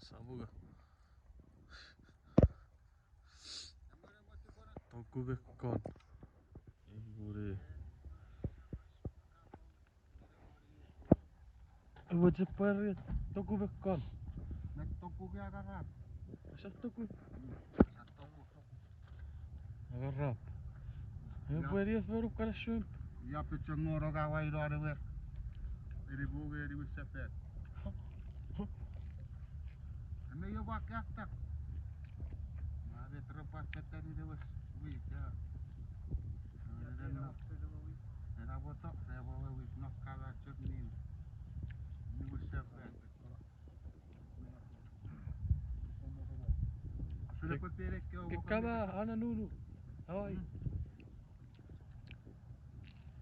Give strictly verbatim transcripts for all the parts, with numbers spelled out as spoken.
Sabuga. Toku me kon. Ei, ure. Ewe chepweri toku me kon. Met toku ke akarap. Asa toku. Asa toku. Akarap. Ewe pweri e fonu kana shrimp. Ia pechongo no ka wai no ewe. Eni bunge eni wisefet. Eme io ba kaktak. Ma met repa tetani ewe wik, ia. Ena boto, ena bo ewe wik, no kala chok ni. Ni wisefet. Sule pwe pere ke o kama ana nunu. Hawaii.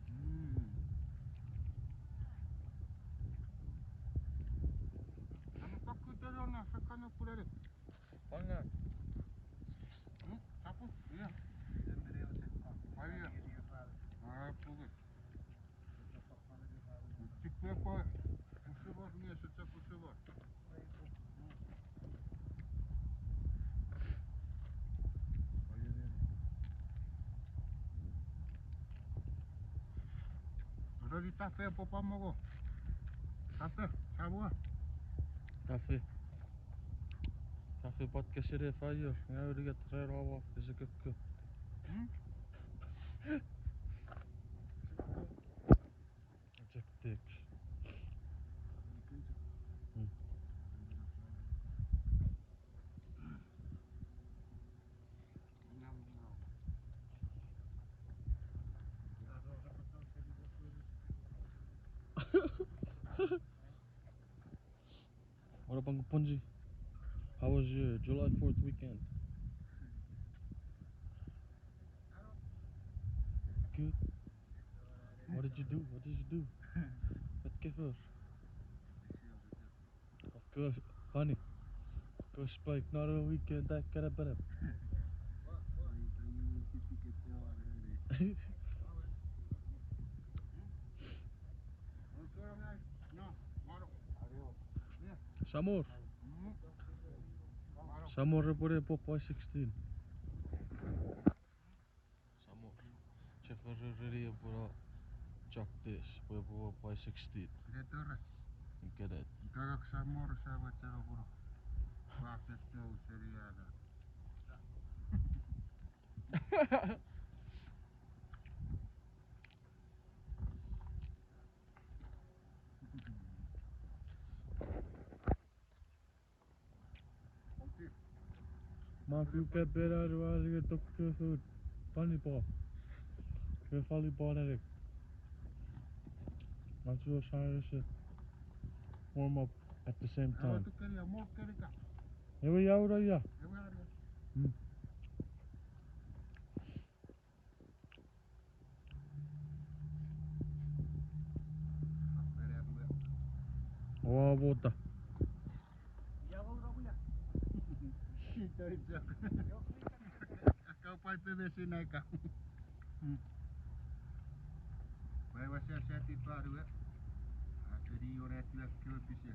Mm. Amo paku telo na sakana purere. Panga. Hmm? Sapu? Iya. Aia. Ah, puke. Chikwe po. Usubor ni esu chok usubor. Rori tafe popa moko. Tafe, sabua. Tafe. Tafe pat kesene fire. Nga uri get rero awa, kese kekko. Hmm? Check text. Hmm. What up, Uncle Punji? How was your July fourth weekend? Good. What did you do? What did you do? What kefer? Of course, funny. Of course, Spike, not on weekend, that kind of better. Samor. Samor repwe pwe sixteen. Samor. Jeffrey ready pwe chok this, pwe pwe sixteen. Kene tora. Kene. Kakak Samor sa wachero puro. Wa keto seriana. Ma ku ke pera ruari ke tokke food. Volleyball. Ke volleyball erik. Ma chu sa ese warm up at the same time. Ewe ya ura ya. Hmm. Oa wota. Kau pai pe mesin aika. Pai wasa sa ti parue. Ateri ora ti kewe pise.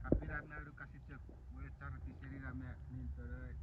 Kapira na lukasi chok. Mwe tara ti seri na me. Min tara e